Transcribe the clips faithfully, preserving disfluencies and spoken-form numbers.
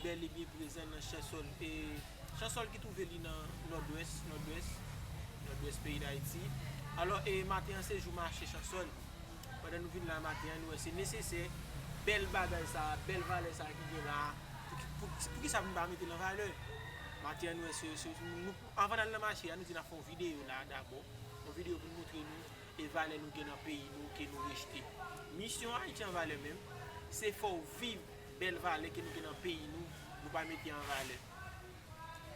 Bèl e byen prezan nan Chansòl. E Chansòl ki twouve li nan Nòdwès, Nòdwès, Nòdwès peyi Dayiti. Alò, e maten an se jou mache Chansòl. Pandan nou vin la maten an, nou wè se nesesè. Bèl bagay sa, bèl valè sa ki gen la. Pou ki, pou, pou ki sa pou nou pa mete l an valè? Maten an, nou wè se, se, nou, anvan n al nan mache a, nou di n ap fè yon videyo la dabò. Yon videyo pou n montre nou e valè nou gen nan peyi nou ke nou rejte. Misyon Ayiti an valè menm, se fè w viv bèl valè ke nou gen nan peyi nou, nou pa mete an valè.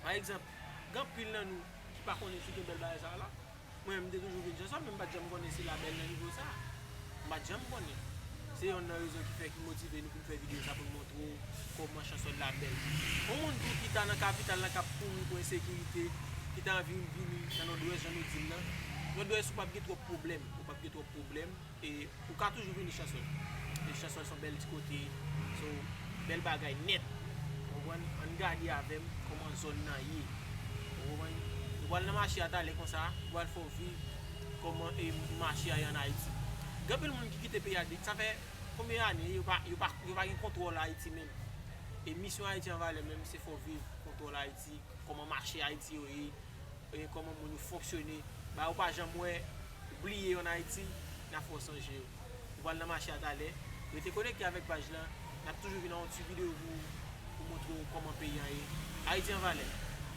Pa egzanp, gen anpil nan nou ki pa konnen si gen bèl bagay sa la. Mwen menm, m te toujou vin Chansòl, men m pa t janm konnen si la bèl nan nivo sa. M pa t janm konnen. Se yonn nan rezon ki fè ki motive nou pou n fè videyo sa pou n montre w kòman Chansòl la bèl. Yon moun tou ki ta nan kapital la k ap kouri pou ensekirite, ki ta anvi vini nan Nòdwès, jan nou di l lan. Nòdwès, ou p ap gen twòp pwoblèm. Ou p ap gen twòp pwoblèm. E ou ka toujou vini Chansòl. E Chansòl se yon bèl ti kote, se yon bèl bagay nèt. Ou konprann? Ann gade avè m kòman zòn nan ye. Ou konprann? Nou pral nan mache a talè konsa, nou pral fè w viv kòman e mache a ye ann Ayiti. Gen anpil moun ki kite peyi a, sa fè konbyen ane yo pa, yo pa, yo pa gen kontwòl Ayiti menm. E misyon Ayiti an valè menm, se fè w viv kontwòl Ayiti, kòman mache Ayiti yo ye, e kòman moun yo fonksyone. Bagay ou pa janm wè, ou bliye yo ann Ayiti, n a fè w sonje yo. Nou pral nan mache a talè. Rete konekte avèk paj lan. N ap toujou vin ak yon ti videyo pou, pou montre w kòman peyi an ye. Ayiti an valè.